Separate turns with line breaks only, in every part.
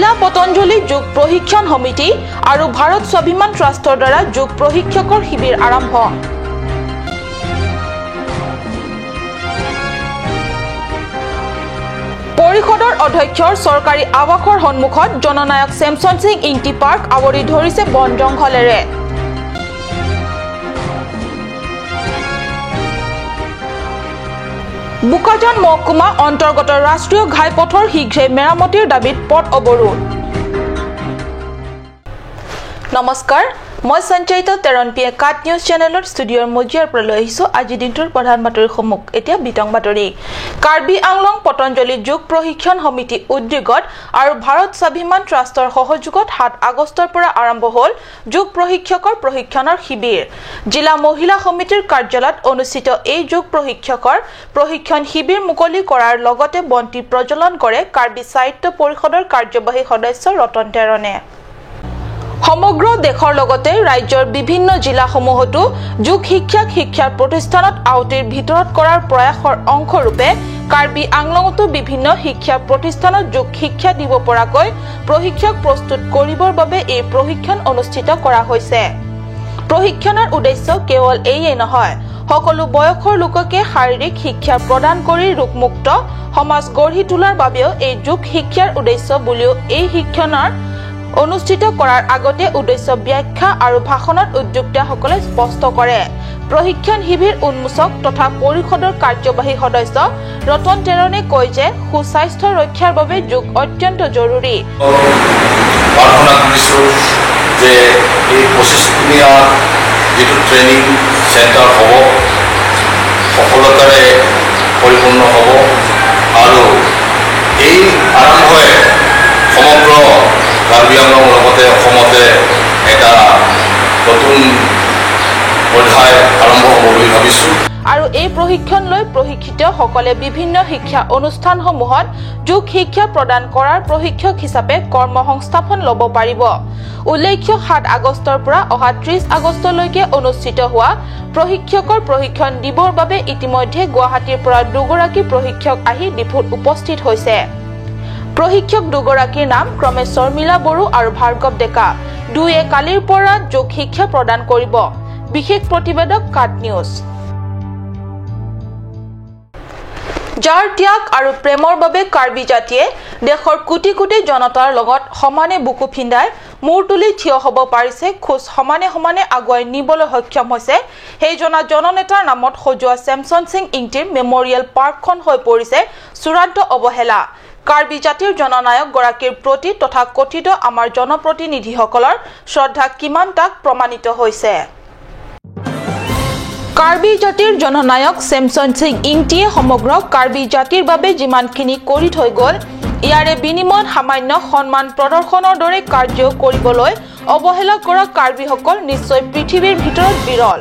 জিলা পতঞ্জলি যোগ প্ৰশিক্ষণ সমিতি আৰু ভাৰত স্বাভিমান ট্ৰাষ্টৰ দ্বাৰা যোগ প্ৰশিক্ষকৰ শিবিৰ আৰম্ভ। পৰিষদৰ অধ্যক্ষৰ চৰকাৰী আৱাসৰ সন্মুখত জননায়ক চেমছন সিং ইংটি পাৰ্ক আৱৰি ধৰিছে বন জংঘলেৰে। বোকাজান মহকুমা অন্তৰ্গত ৰাষ্ট্ৰীয় ঘাইপথৰ শীঘ্ৰে মেৰামতিৰ দাবীত পথ অৱৰোধ। নমস্কাৰ, মই সঞ্চয়িতা তেৰণপিয়ে কাট নিউজ চেনেলৰ ষ্টুডিঅ'ৰ মজিয়াৰ পৰা লৈ আহিছোঁ আজিৰ দিনটোৰ প্ৰধান বাতৰিসমূহ। এতিয়া বিতং বাতৰি। কাৰ্বি আংলং পতঞ্জলি যোগ প্ৰশিক্ষণ সমিতি উদ্যোগত আৰু ভাৰত স্বাভিমান ট্ৰাষ্টৰ সহযোগত 7 আগষ্টৰ পৰা আৰম্ভ হ'ল যোগ প্ৰশিক্ষকৰ প্ৰশিক্ষণৰ শিবিৰ। জিলা মহিলা সমিতিৰ কাৰ্যালয়ত অনুষ্ঠিত এই যোগ প্ৰশিক্ষকৰ প্ৰশিক্ষণ শিবিৰ মুকলি কৰাৰ লগতে বন্তি প্ৰজ্বলন কৰে কাৰ্বি সাহিত্য পৰিষদৰ কাৰ্যবাহী সদস্য ৰতন তেৰণে। সমগ্ৰ দেশৰ লগতে ৰাজ্যৰ বিভিন্ন জিলাসমূহতো যোগ শিক্ষাক শিক্ষাৰ প্ৰতিষ্ঠানত আওটিৰ ভিতৰত কৰাৰ প্ৰয়াসৰ অংশৰূপে কাৰ্বি আংলঙতো বিভিন্ন শিক্ষা প্ৰতিষ্ঠানত যোগ শিক্ষা দিব পৰাকৈ প্ৰশিক্ষক প্ৰস্তুত কৰিবৰ বাবে এই প্ৰশিক্ষণ অনুষ্ঠিত কৰা হৈছে। প্ৰশিক্ষণৰ উদ্দেশ্য কেৱল এয়ে নহয়, সকলো বয়সৰ লোককে শাৰীৰিক শিক্ষা প্ৰদান কৰি ৰোগমুক্ত সমাজ গঢ়ি তোলাৰ বাবেও এই যোগ শিক্ষাৰ উদ্দেশ্য বুলিও এই শিক্ষণৰ অনুষ্ঠিত কৰাৰ আগতে উদ্দেশ্য ব্যাখ্যা আৰু ভাষণত উদ্যোক্তাসকলে স্পষ্ট কৰে। প্ৰশিক্ষণ শিবিৰ উন্মোচক তথা পৰিষদৰ কাৰ্যবাহী সদস্য ৰতন তেৰণে কয় যে সুস্বাস্থ্য ৰক্ষাৰ বাবে যোগ অত্যন্ত জৰুৰী।
প্ৰাৰ্থনা কৰিছোঁ যে এই 25 দিনীয়া যিটো ট্ৰেইনিং চেণ্টাৰ হ'ব, সফলতাৰে পৰিপূৰ্ণ হ'ব আৰু এই আৰম্ভই সমগ্ৰ কাৰ্বি আংলং লগতে অসমতে এটা নতুন অধ্যায় আৰম্ভ হ'ব বুলি ভাবিছোঁ।
আৰু এই প্ৰশিক্ষণ লৈ প্ৰশিক্ষিতসকলে বিভিন্ন শিক্ষা অনুষ্ঠানসমূহত যোগ শিক্ষা প্ৰদান কৰাৰ প্ৰশিক্ষক হিচাপে কৰ্মসংস্থাপন ল'ব পাৰিব। উল্লেখ্য, 7 আগষ্টৰ পৰা অহা 30 আগষ্টলৈকে অনুষ্ঠিত হোৱা প্ৰশিক্ষকৰ প্ৰশিক্ষণ দিবৰ বাবে ইতিমধ্যে গুৱাহাটীৰ পৰা 2গৰাকী প্ৰশিক্ষক আহি ডিফুত উপস্থিত হৈছে। প্ৰশিক্ষক 2গৰাকীৰ নাম ক্ৰমে শৰ্মিলা বড়ো আৰু ভাৰ্গৱ ডেকা। দুয়ে কালিৰ পৰা যোগ শিক্ষা প্ৰদান কৰিব। বিশেষ প্ৰতিবেদক কাট নিউজ। যাৰ ত্যাগ আৰু প্ৰেমৰ বাবে কাৰ্বি জাতিয়ে দেশৰ কোটি কোটি জনতাৰ লগত সমানে বুকু ফিন্দাই মূৰ তুলি থিয় হ'ব পাৰিছে, খোজ সমানে সমানে আগুৱাই নিবলৈ সক্ষম হৈছে, সেইজনা জননেতাৰ নামত সজোৱা চেমছন সিং ইংটিৰ মেমৰিয়েল পাৰ্কখন হৈ পৰিছে চূড়ান্ত অৱহেলা। কাৰ্বি জাতিৰ জননায়ক গৰাকীৰ প্ৰতি তথা কথিত আমাৰ জনপ্ৰতিনিধিসকলৰ শ্ৰদ্ধা কিমান তাক প্ৰমাণিত হৈছে। কাৰ্বি জাতিৰ জননায়ক চেমছন সিং ইংটিয়ে সমগ্ৰ কাৰ্বি জাতিৰ বাবে যিমানখিনি কৰি থৈ গ'ল, ইয়াৰে বিনিময়ত সামান্য সন্মান প্ৰদৰ্শনৰ দৰে কাৰ্য কৰিবলৈ অৱহেলা কৰা কাৰ্বিসকল নিশ্চয় পৃথিৱীৰ ভিতৰত বিৰল।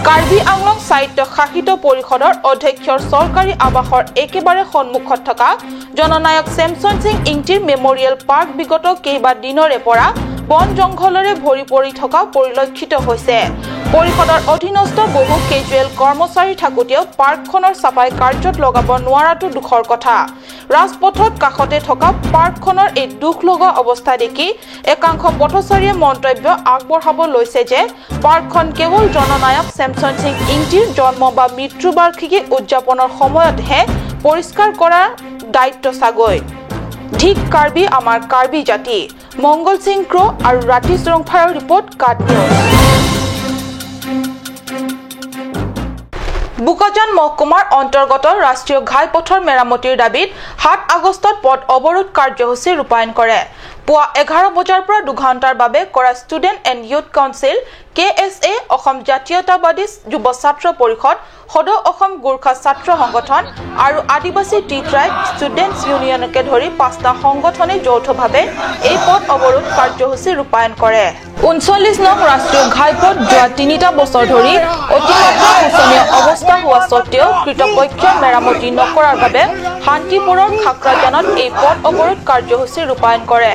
কাৰ্বি আংলং স্বায়ত্ত শাসিত পৰিষদৰ অধ্যক্ষৰ চৰকাৰী আৱাসৰ একেবাৰে সন্মুখত থকা জননায়ক চেমছন সিং ইংটিৰ মেমৰিয়েল পাৰ্ক বিগত কেইবা দিনৰে পৰা বন জংঘলেৰে ভৰি পৰি থকা পৰিলক্ষিত হৈছে। পৰিষদৰ অধীনস্থ বহু কেজুৱেল কৰ্মচাৰী থাকোঁতেও পাৰ্কখনৰ চাফাই কাৰ্যত লগাব নোৱাৰাটো দুখৰ কথা। ৰাজপথত কাষতে থকা পাৰ্কখনৰ এই দুখ লগা অৱস্থা দেখি একাংশ পথচাৰীয়ে মন্তব্য আগবঢ়াব লৈছে যে পাৰ্কখন কেৱল জননায়ক চেমছন সিং ইংটিৰ জন্ম বা মৃত্যুবাৰ্ষিকী উদযাপনৰ সময়তহে পৰিষ্কাৰ কৰাৰ দায়িত্ব চাগৈ। ধিক কাৰ্বি আমাৰ কাৰ্বি জাতি। মংগল সিং ক্ৰ' আৰু ৰাতিশ ৰংফাৰৰ ৰিপৰ্ট, কাট নিউজ। বোকাজান মহকুমাৰ অন্তৰ্গত ৰাষ্ট্ৰীয় ঘাইপথৰ মেৰামতিৰ দাবীত 7 আগষ্টত পথ অৱৰোধ কাৰ্যসূচী ৰূপায়ণ কৰে। পুৱা 11 বজাৰ পৰা 2 ঘণ্টাৰ বাবে কৰা student and youth council, KSA, Assam জাতীয়তাবাদী যুৱ ছাত্ৰ পৰিষদ, সদৌ অসম গোৰ্খা ছাত্ৰ সংগঠন আৰু আদিবাসী টি ট্ৰাইব ষ্টুডেণ্টছ ইউনিয়নকে ধৰি 5টা সংগঠনে যৌথভাৱে এই পথ অৱৰোধ কাৰ্যসূচী ৰূপায়ণ কৰে। 39 নং ৰাষ্ট্ৰীয় ঘাইপথ যোৱা 3টা বছৰ ধৰি অতিমাত্ৰা শোচনীয় অৱস্থা হোৱা সত্ত্বেও কৰ্তৃপক্ষই মেৰামতি নকৰাৰ বাবে শান্তিপুৰৰ খাকৰাজানত এই পথ অৱৰোধ কাৰ্যসূচী ৰূপায়ণ কৰে।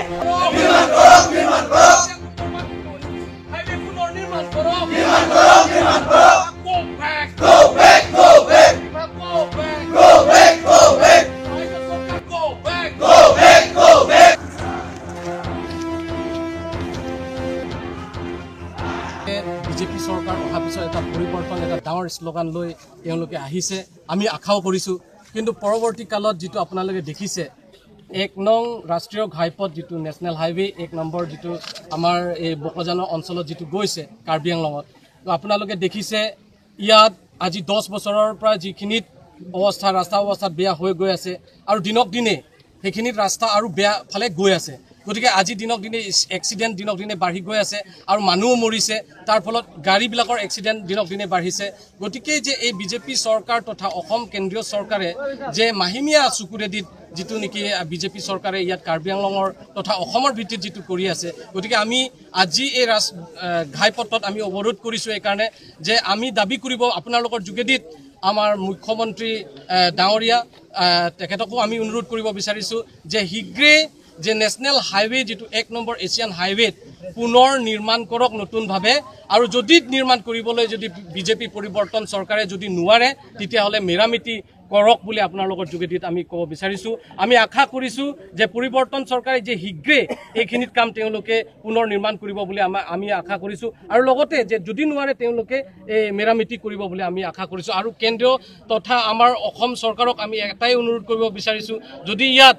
শ্লোগান লৈ তেওঁলোকে আহিছে, আমি আশাও কৰিছোঁ। কিন্তু পৰৱৰ্তী কালত যিটো আপোনালোকে দেখিছে, 1 নং ৰাষ্ট্ৰীয় ঘাইপথ যিটো নেশ্যনেল হাইৱে 1 নম্বৰ যিটো আমাৰ এই বোকাজানৰ অঞ্চলত যিটো গৈছে কাৰ্বি আংলঙত, আপোনালোকে দেখিছে ইয়াত আজি 10 বছৰৰ পৰা যিখিনিত অৱস্থা ৰাস্তা অৱস্থাত বেয়া হৈ গৈ আছে আৰু দিনক দিনে সেইখিনিত ৰাস্তা আৰু বেয়া ফালে গৈ আছে। গতিকে আজি দিনক দিনে এক্সিডেণ্ট দিনক দিনে বাঢ়ি গৈ আছে আৰু মানুহো মৰিছে, তাৰ ফলত গাড়ীবিলাকৰ এক্সিডেণ্ট দিনক দিনে বাঢ়িছে। গতিকে যে এই বিজেপি চৰকাৰ তথা অসম কেন্দ্ৰীয় চৰকাৰে যে মাহিমীয়া চকুৰেদিত যিটো নেকি বিজেপি চৰকাৰে ইয়াত কাৰ্বি আংলঙৰ তথা অসমৰ ভিত্তিত যিটো কৰি আছে, গতিকে আমি আজি এই ঘাইপথত আমি অৱৰোধ কৰিছোঁ এইকাৰণে যে আমি দাবী কৰিব আপোনালোকৰ যোগেদিত আমাৰ মুখ্যমন্ত্ৰী ডাঙৰীয়া তেখেতকো আমি অনুৰোধ কৰিব বিচাৰিছোঁ যে শীঘ্ৰেই যে নেশ্যনেল হাইৱে যিটো 1 নম্বৰ এছিয়ান হাইৱেত পুনৰ নিৰ্মাণ কৰক নতুনভাৱে, আৰু যদি নিৰ্মাণ কৰিবলৈ যদি বিজেপি পৰিৱৰ্তন চৰকাৰে যদি নোৱাৰে তেতিয়াহ'লে মেৰামতি কৰক বুলি আপোনালোকৰ যোগেদিত আমি ক'ব বিচাৰিছোঁ। আমি আশা কৰিছোঁ যে পৰিৱৰ্তন চৰকাৰে যে শীঘ্ৰে এইখিনিত কাম তেওঁলোকে পুনৰ নিৰ্মাণ কৰিব বুলি আমি আশা কৰিছোঁ, আৰু লগতে যে যদি নোৱাৰে তেওঁলোকে এই মেৰামতি কৰিব বুলি আমি আশা কৰিছোঁ। আৰু কেন্দ্ৰীয় তথা আমাৰ অসম চৰকাৰক আমি এটাই অনুৰোধ কৰিব বিচাৰিছোঁ, যদি ইয়াত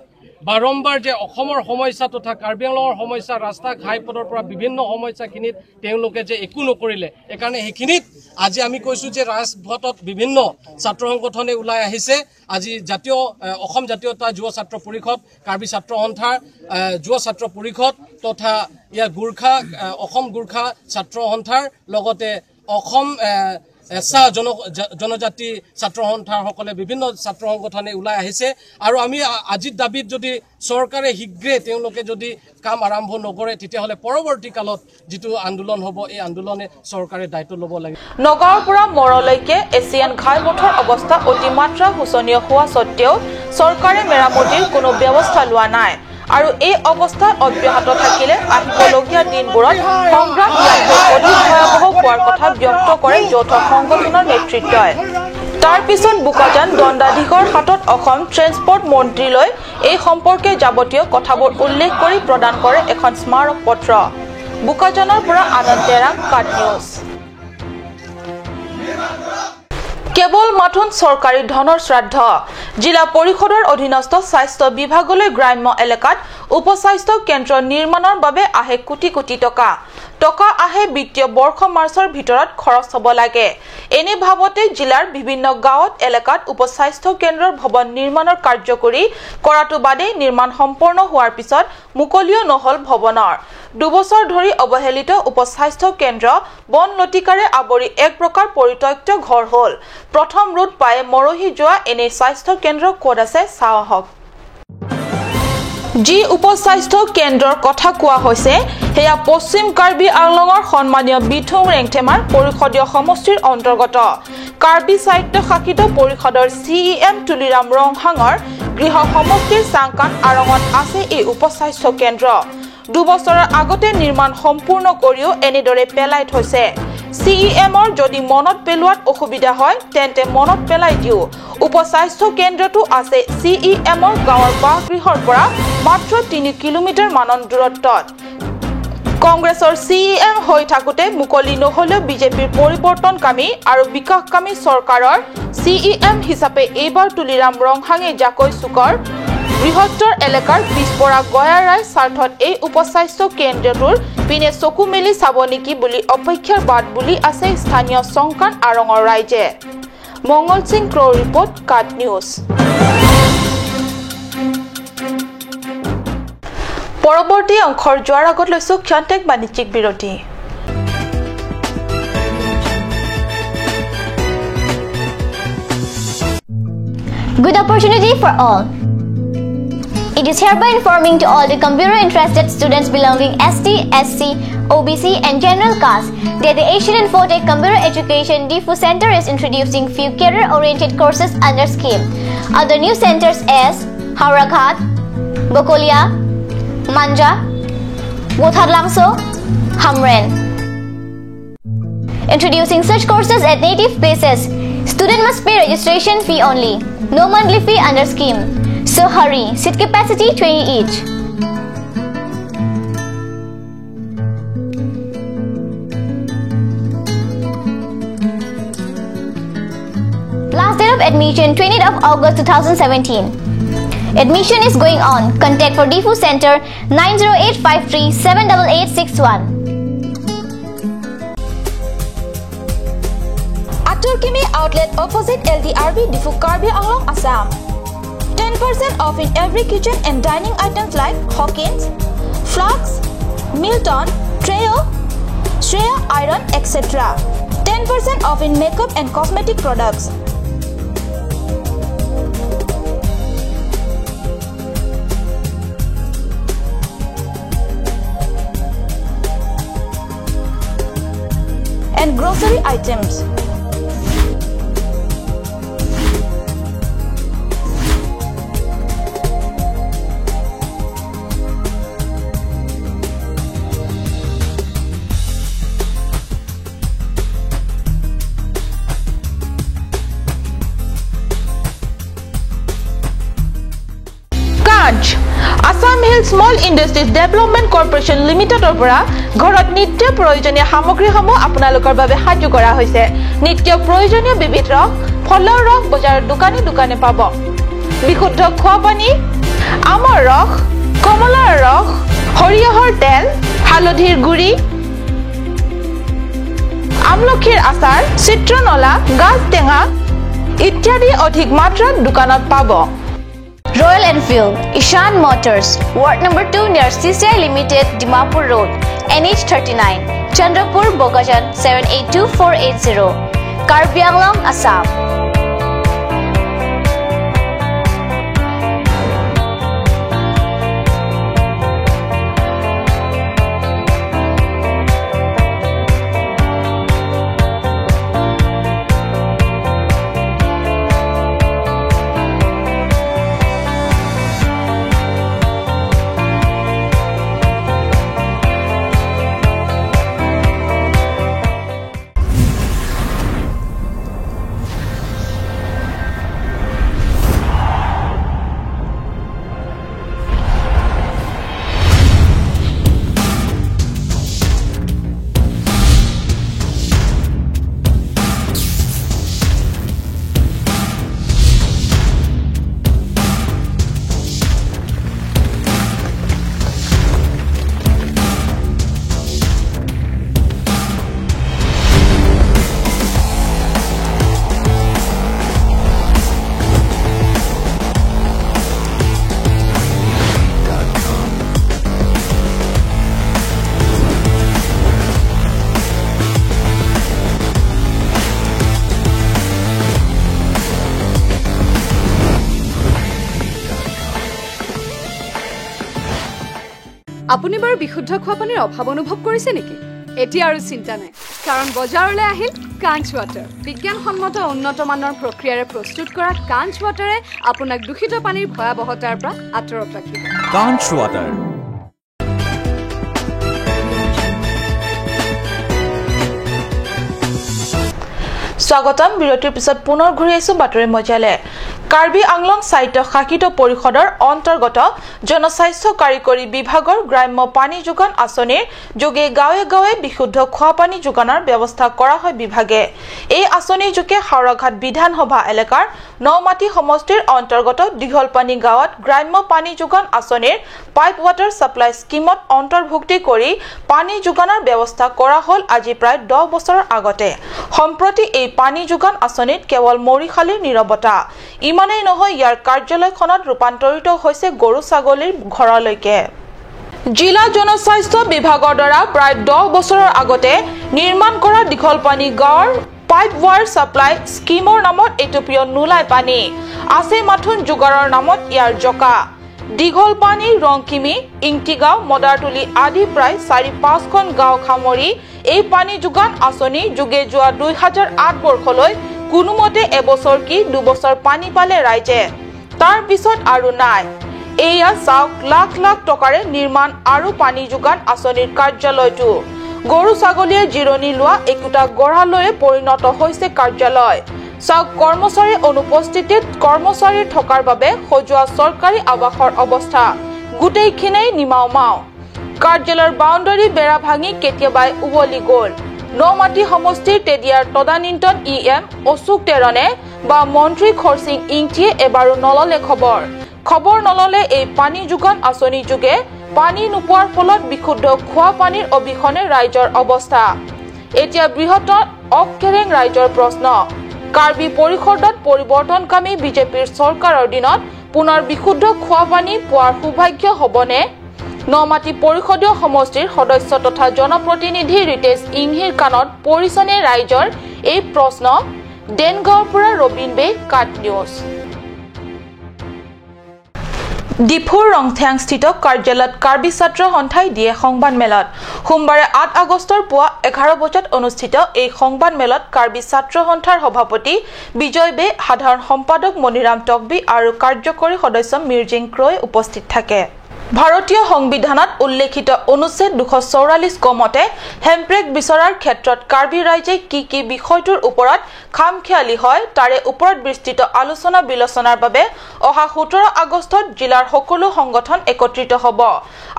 বাৰম্বাৰ যে অসমৰ সমস্যা তথা কাৰ্বি আংলঙৰ সমস্যা ৰাস্তা ঘাইপথৰ পৰা বিভিন্ন সমস্যাখিনিত তেওঁলোকে যে একো নকৰিলে, এইকাৰণে সেইখিনিত আজি আমি কৈছোঁ যে ৰাজপথত বিভিন্ন ছাত্ৰ সংগঠনে ওলাই আহিছে। আজি জাতীয় অসম জাতীয়তা যুৱ ছাত্ৰ পৰিষদ, কাৰ্বি ছাত্ৰ সন্থাৰ যুৱ ছাত্ৰ পৰিষদ তথা ইয়াৰ গোৰ্খা অসম গোৰ্খা ছাত্ৰ সন্থাৰ লগতে অসম চাহ জনজাতি ছাত্ৰ সন্থাৰসকলে বিভিন্ন ছাত্ৰ সংগঠনে ওলাই আহিছে। আৰু আমি আজিৰ দাবীত যদি চৰকাৰে শীঘ্ৰে তেওঁলোকে যদি কাম আৰম্ভ নকৰে তেতিয়াহ'লে পৰৱৰ্তী কালত যিটো আন্দোলন হ'ব এই আন্দোলনে চৰকাৰে দায়িত্ব ল'ব লাগিব।
নগাঁৱৰ পৰা মৰলৈকে এছিয়ান ঘাইপথৰ অৱস্থা অতিমাত্ৰা শোচনীয় হোৱা সত্ত্বেও চৰকাৰে মেৰামতিৰ কোনো ব্যৱস্থা লোৱা নাই আৰু এই অৱস্থা অব্যাহত থাকিলে আহিবলগীয়া দিনবোৰত সংগ্ৰাম ইয়াতকৈ অধিক ভয়াৱহ হোৱাৰ কথা ব্যক্ত কৰে যৌথ সংগঠনৰ নেতৃত্বই। তাৰ পিছত বোকাজান দণ্ডাধীশৰ হাতত অসম ট্ৰেন্সপৰ্ট মন্ত্ৰীলৈ এই সম্পৰ্কে যাৱতীয় কথাবোৰ উল্লেখ কৰি প্ৰদান কৰে এখন স্মাৰক পত্ৰ। বোকাজানৰ পৰা আনন্দ তেৰাং, কাট নিউজ। কেৱল মাথোন চৰকাৰী ধনৰ শ্ৰাদ্ধ। জিলা পৰিষদৰ অধীনস্থ স্বাস্থ্য বিভাগলৈ গ্ৰাম্য এলেকাত উপস্বাস্থ্য কেন্দ্ৰ নিৰ্মাণৰ বাবে আহে কোটি কোটি টকা। টকা আহে বিত্তীয় বৰ্ষ মাৰ্চৰ ভিতৰত খৰচ হ'ব লাগে। এনে ভাৱতে জিলাৰ বিভিন্ন গাঁৱত এলেকাত উপস্বাস্থ্য কেন্দ্ৰৰ ভৱন নিৰ্মাণৰ কাৰ্যকৰী কৰাটো বাদেই নিৰ্মাণ সম্পূৰ্ণ হোৱাৰ পিছত মুকলিও নহল ভৱনৰ। দুবছৰ ধৰি অৱহেলিত উপস্বাস্থ্য কেন্দ্ৰ বন লতিকাৰে আৱৰি এক প্ৰকাৰ পৰিত্যক্ত ঘৰ হ'ল। প্ৰথম ৰোড পাই মৰহি যোৱা এনে স্বাস্থ্য কেন্দ্ৰ ক'ত আছে চাওঁ আহক। যি উপস্বাস্থ্য কেন্দ্ৰৰ কথা কোৱা হৈছে সেয়া পশ্চিম কাৰ্বি আংলঙৰ সন্মানীয় বিথুং ৰেংথেমাৰ পৰিষদীয় সমষ্টিৰ অন্তৰ্গত কাৰ্বি স্বায়ত্ত শাসিত পৰিষদৰ CEM Tuliram ৰংহাঙৰ গৃহ সমষ্টিৰ চাংকান আৰঙত আছে এই উপস্বাস্থ্য কেন্দ্ৰ। দুবছৰৰ আগতে নিৰ্মাণ সম্পূৰ্ণ কৰিও এনেদৰে পেলাই থৈছে। CEMৰ যদি মনত পেলোৱাত অসুবিধা হয় তেন্তে মনত পেলাই দিওঁ, উপস্বাস্থ্য কেন্দ্ৰটো আছে CEMৰ গাঁৱৰ বাসগৃহৰ পৰা মাত্ৰ 3 কিলোমিটাৰ মানৰ দূৰত্বত। কংগ্ৰেছৰ CEM হৈ থাকোঁতে মুকলি নহ'লেও বিজেপিৰ পৰিৱৰ্তনকামী আৰু বিকাশকামী চৰকাৰৰ CEM হিচাপে এইবাৰ তুলিৰাম ৰংহাঙে জাকৈ চুকৰ বৃহত্তৰ এলেকাৰ পিছপৰা গয়াৰাই স্বাৰ্থত এই উপস্বাস্থ্য কেন্দ্ৰটোৰ পিনে চকু মেলি চাব নেকি বুলি অপেক্ষাৰ বাট বুলি আছে স্থানীয় চংকান আৰঙৰ ৰাইজে। মংগল সিং ক্ৰ' ৰিপৰ্ট, কাট নিউজ। পৰৱৰ্তী অংশৰ যোৱাৰ আগত লৈছো ক্ষন্তেক বাণিজ্যিক বিৰতি।
Good opportunity for all. It is hereby informing to all the computer interested students belonging ST, SC, OBC and general caste that the Asian Infotech Computer Education Diphu Center is introducing few career-oriented courses under scheme. Other new centers as Howraghat, Bokolia, Manja, Wotharlangso, Hamren. Introducing such courses at native places. Student must pay registration fee only. No monthly fee under scheme. So hurry, seat capacity 20 each. admission 20th of August 2017. Admission is going on. Contact for Diphu Center 90853 78861.
Aturkimi outlet opposite LDRB Diphu Karbi Anglong, Assam. 10% off in every kitchen and dining items like Hawkins, Flux, Milton, Treo, Shreya Iron, etc. 10% off in makeup and cosmetic products. And grocery items. Assam Hill Small Industries Development Corporation লিমিটেডৰ পৰা ঘৰত নিত্য প্ৰয়োজনীয় সামগ্ৰীসমূহ আপোনালোকৰ বাবে সাজু কৰা হৈছে। নিত্য প্ৰয়োজনীয় বিবিধ ৰস, ফলৰ ৰস বজাৰৰ দোকানে দোকানে পাব। বিশুদ্ধ খোৱা পানী, আমৰ ৰস, কমলাৰ ৰস, সৰিয়হৰ তেল, হালধিৰ গুড়ি, আমলখিৰ আচাৰ, চিত্ৰনলা, গাজ টেঙা ইত্যাদি অধিক মাত্ৰাত দোকানত পাব।
Royal Enfield, Ishan Motors, Ward number 2 near CCI Limited, Dimapur Road, NH 39, Chandrapur, Bokajan 782480, Karbi Anglong, Assam.
আপুনি বাৰু বিশুদ্ধ খোৱা পানীৰ অভাৱ অনুভৱ কৰিছে নেকি? এতিয়া আৰু চিন্তা নাই, কাৰণ বজাৰলৈ আহিল কাঞ্চ ৱাটাৰ। বিজ্ঞানসন্মত উন্নত মানৰ প্ৰক্ৰিয়াৰে প্ৰস্তুত কৰা কাঞ্চ ৱাটাৰে আপোনাক দূষিত পানীৰ ভয়াৱহতাৰ পৰা আঁতৰত ৰাখিব।
কাঞ্চ ৱাটাৰ।
স্বাগতম। বিৰতিৰ পিছত পুনৰ ঘূৰি আহিছো বাতৰি মজিয়ালে। কাৰ্বি আংলং স্বায়ত্ত শাসিত পৰিষদৰ অন্তৰ্গত জনস্বাস্থ্য কাৰিকৰী বিভাগৰ গ্ৰাম্য পানী যোগান আঁচনিৰ যোগে গাঁৱে গাঁৱে বিশুদ্ধ খোৱা পানী যোগানৰ ব্যৱস্থা কৰা হয় বিভাগে। এই আঁচনিৰ যোগে হাওৰাঘাট বিধানসভা এলেকাৰ নমাটি সমষ্টিৰ অন্তৰ্গত দীঘলপানী গাঁৱত গ্ৰাম্য পানী যোগান আঁচনিৰ পাইপ ৱাটাৰ ছাপ্লাই স্কীমত অন্তৰ্ভুক্তি কৰি পানী যোগানৰ ব্যৱস্থা কৰা হ'ল আজি প্ৰায় 10 বছৰৰ আগতে। সম্প্ৰতি এই পানী যোগান আঁচনিত কেৱল মৰিশালীৰ নীৰৱতা। ইমানেই নহয়, ইয়াৰ কাৰ্যালয়খনত ৰূপান্তৰিত হৈছে গৰু ছাগলীৰ ঘৰলৈকে। জিলা জনস্বাস্থ্য বিভাগৰ দ্বাৰা প্ৰায় 10 বছৰৰ আগতে নিৰ্মাণ কৰা দীঘলপানী গাঁৱৰ পাইপ ৱাটাৰ ছাপ্লাই স্কীমৰ নামত এটুপিও নোলায় পানী, আছে মাথোন যোগাৰৰ নামত ইয়াৰ জকা। দীঘলপানী, ৰংকিমি, ইংটিগাঁও, মদাৰতুলি আদি প্ৰায় 4-5খন গাঁও সামৰি এই পানী যোগান আঁচনি যোগে যোৱা 2008 বৰ্ষলৈ কোনোমতে এবছৰ কি দুবছৰ পানী পালে ৰাইজে, তাৰ পিছত আৰু নাই। এয়া চাওক লাখ লাখ টকাৰে নিৰ্মাণ আৰু পানী যোগান আঁচনিৰ কাৰ্যালয়টো। গৰু ছাগলীয়ে জিৰণি লোৱা একোটা গড়ালৈয়ে পৰিণত হৈছে কাৰ্যালয়। চাওক কৰ্মচাৰীৰ অনুপস্থিতিত কৰ্মচাৰীৰ থকাৰ বাবে সজোৱা চৰকাৰী আৱাসৰ অৱস্থা গোটেইখিনিয়েই নিমাও মাও। কাৰ্যালয়ৰ বাউণ্ডাৰী বেৰা ভাঙি কেতিয়াবাই উৱলি গ'ল। নমাটি সমষ্টিৰ তেদিয়াৰ তদানীন্তন ই এম অশোক তেৰণে বা মন্ত্ৰী খৰচিং ইংটিয়ে এবাৰো নললে খবৰ। খবৰ নললে এই পানী যোগান আঁচনি যোগে পানী নোপোৱাৰ ফলত বিশুদ্ধ খোৱা পানীৰ অবিহনে ৰাইজৰ অৱস্থা এতিয়া বৃহত্তৰ অকেৰেং ৰাইজৰ প্ৰশ্ন। কাৰ্বি পৰিষদত পৰিৱৰ্তনকামী বিজেপিৰ চৰকাৰৰ দিনত পুনৰ বিশুদ্ধ খোৱা পানী পোৱাৰ সৌভাগ্য হ'বনে? নমাটি পৰিষদীয় সমষ্টিৰ সদস্য তথা জনপ্ৰতিনিধি ৰিতেশ ইংহিৰ কাণত পৰিছেনে ৰাইজৰ এই প্ৰশ্ন? দেনগাঁৱৰ পৰা ৰবীন বে, কাট নিউজ। ডিফুৰ ৰংথিয়াংস্থিত কাৰ্যালয়ত কাৰ্বি ছাত্ৰ সন্থাই দিয়ে সংবাদমেলত। সোমবাৰে 8 আগষ্টৰ পুৱা 11 বজাত অনুষ্ঠিত এই সংবাদমেলত কাৰ্বি ছাত্ৰ সন্থাৰ সভাপতি বিজয় বে, সাধাৰণ সম্পাদক মণিৰাম টকবি আৰু কাৰ্যকৰী সদস্য মিৰ্জিং ক্ৰয় উপস্থিত থাকে। ভাৰতীয় সংবিধানত উল্লেখিত অনুচ্ছেদ 244 কমতে হেম্প্ৰেক বিচৰাৰ ক্ষেত্ৰত কাৰ্বি ৰাইজে কি কি বিষয়টোৰ ওপৰত খামখেয়ালি হয় তাৰে ওপৰত বিস্তৃত আলোচনা বিলোচনাৰ বাবে অহা 17 আগষ্টত জিলাৰ সকলো সংগঠন একত্ৰিত হ'ব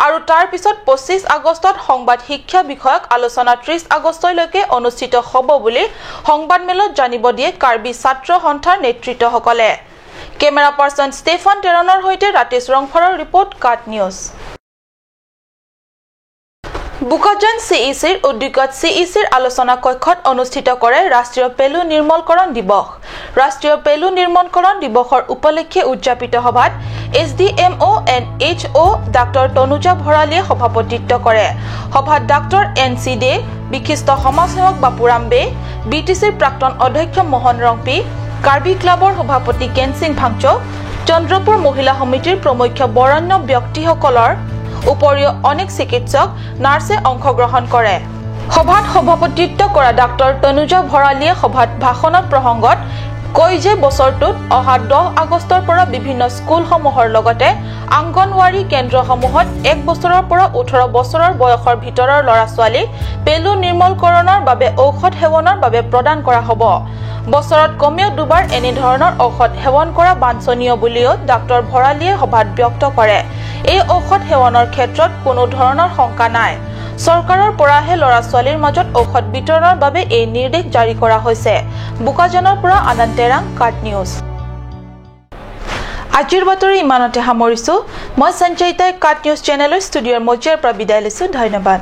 আৰু তাৰ পিছত 25 আগষ্টত সংবাদ শিক্ষা বিষয়ক আলোচনা 30 আগষ্টলৈকে অনুষ্ঠিত হ'ব বুলি সংবাদমেলত জানিব দিয়ে কাৰ্বি ছাত্ৰ সন্থাৰ নেতৃত্বসকলে। কেমেৰা পাৰ্চন ষ্টেফান টেৰণৰ সৈতে ৰাতেশ ৰংফাৰৰ ৰিপৰ্ট, কাট নিউজ। বোকাজান চিইচিৰ উদ্যোগত চিইচিৰ আলোচনা কক্ষত অনুষ্ঠিত কৰে ৰাষ্ট্ৰীয় পেলু নিৰ্মূলকৰণ দিৱস। ৰাষ্ট্ৰীয় পেলু নিৰ্মূলকৰণ দিৱসৰ উপলক্ষে উদযাপিত সভাত SDMO and HO ডাঃ তনুজা ভৰালীয়ে সভাপতিত্ব কৰে। সভাত ডাঃ এন চি দে, বিশিষ্ট সমাজসেৱক বাপুৰাম বে, বিটিচিৰ প্ৰাক্তন অধ্যক্ষ মোহন ৰংপি, কাৰ্বি ক্লাবৰ সভাপতি কেনচিং ভাংচৌ, চন্দ্ৰপুৰ মহিলা সমিতিৰ প্ৰমুখ্য বৰেণ্য ব্যক্তিসকলৰ উপৰিও অনেক চিকিৎসক, নাৰ্ছে অংশগ্ৰহণ কৰে। সভাত সভাপতিত্ব কৰা ডাঃ তনুজা ভৰালীয়ে সভাত ভাষণৰ প্ৰসংগত কয় যে বছৰটোত অহা 10 আগষ্টৰ পৰা বিভিন্ন স্কুলসমূহৰ লগতে আংগনৱাড়ী কেন্দ্ৰসমূহত 1 বছৰৰ পৰা 18 বছৰৰ বয়সৰ ভিতৰৰ ল'ৰা ছোৱালীক পেলু নিৰ্মূলকৰণৰ বাবে ঔষধ সেৱনৰ বাবে প্ৰদান কৰা হ'ব। বছৰত কমেও দুবাৰ এনেধৰণৰ ঔষধ সেৱন কৰা বাঞ্ছনীয় বুলিও ডাঃ ভৰালীয়ে সভাত ব্যক্ত কৰে। এই ঔষধ সেৱনৰ ক্ষেত্ৰত কোনো ধৰণৰ শংকা নাই। চৰকাৰৰ পৰাহে ল'ৰা ছোৱালীৰ মাজত ঔষধ বিতৰণৰ বাবে এই নিৰ্দেশ জাৰি কৰা হৈছে। বোকাজানৰ পৰা আনন্দ তেৰাং, কাট নিউজ। আজিৰ বাতৰি ইমানতে সামৰিছো। মই সঞ্চয়িতাই কাট নিউজ চেনেলৰ ষ্টুডিঅ'ৰ মজিয়াৰ পৰা বিদায় লৈছো। ধন্যবাদ।